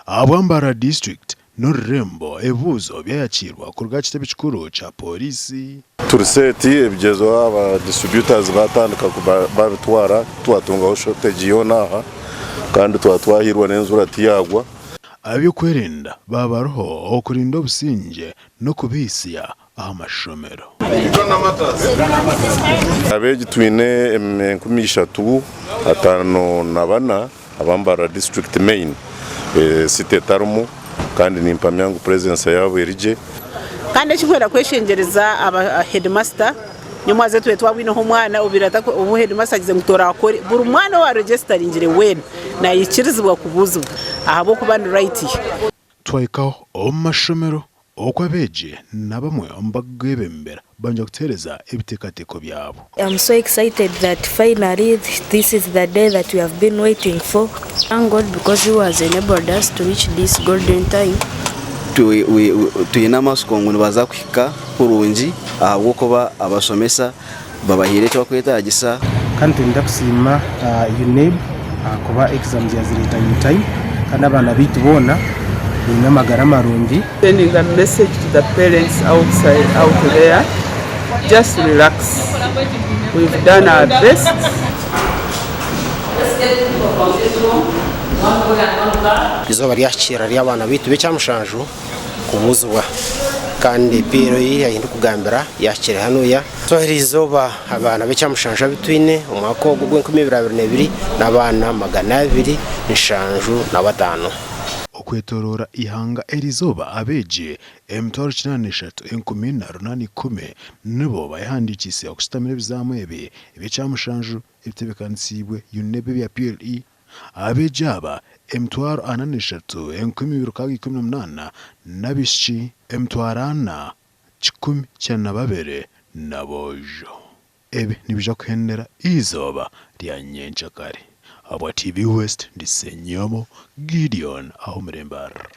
Ahabwa Mbarara District n'orurembo ebibuuzo byayakiirwa kuruga aha kitebe kikuru kya Pooriisi. Turi set ebigyezo aba distributors batandika babitwara titwatungaho shortage yoona aha kandi twaba twahiirwa n'enjura tiyagwa. Ab'ebyokwerinda baaba bariho okurinda obusingye n'okubihisya aha mashomero. Abeegi twine 3554 aba Mbarara District Main city etarimu kandi nimpamya ngu presence yaabo eri gye. Kandi ekinkwenda kweshengyereza aba headmaster nyomwaze tube twabwineho omwana obaire obu headmaster agize ngu torakore buri mwana owa registeringyire weena nayikirizibwa kubuuzibwa ahabw'okuba ni right ye. Twahikaho omu mashomero oku abeegi na bamwe omu barikugeebembera bangire kutuheereza ebiteekateeko byabo. Am so excited that finally this is the day that we have been waiting for. Thank God because he has enabled us to reach this golden time. Twine amatsiko ngu nibaza kuhika kurungi ahabw'okuba abashomesa babahaire eki barikwetaagisa. Kandi twenda kusiima UNEB ahakuba exams yazireeta in time kandi abaana baitu boona baine amagara marungi. Sending a message to the parents outside out there, just relax, we've done our best. Eizooba ryahikirira ry'abaana baitu b'ekyamushanju kubuuzibwa kandi PLE ahu ndikugambira yahikire hanuya. So eriizooba abaana b'ekyamushanju abu twine omwaka ogu ogw'enkumi ibiri abiri n'ebiri n'abaana 275. Okwetoroora eihanga eriizooba abeegi 803,810 nibo bayehandiikiise okushutamira ebizaamu ebi eby'ekyamushanju ebitebeekanisiibwe UNEB ebya PLE. Abeegi aba 43,2618 n'abaishiki 4192 n'aboojo. Ebi nibiija kuhendera eizooba rya nyencakare. Ahabwa TV West ndi Ssenyomo Gideon ah'omuri Mbarara.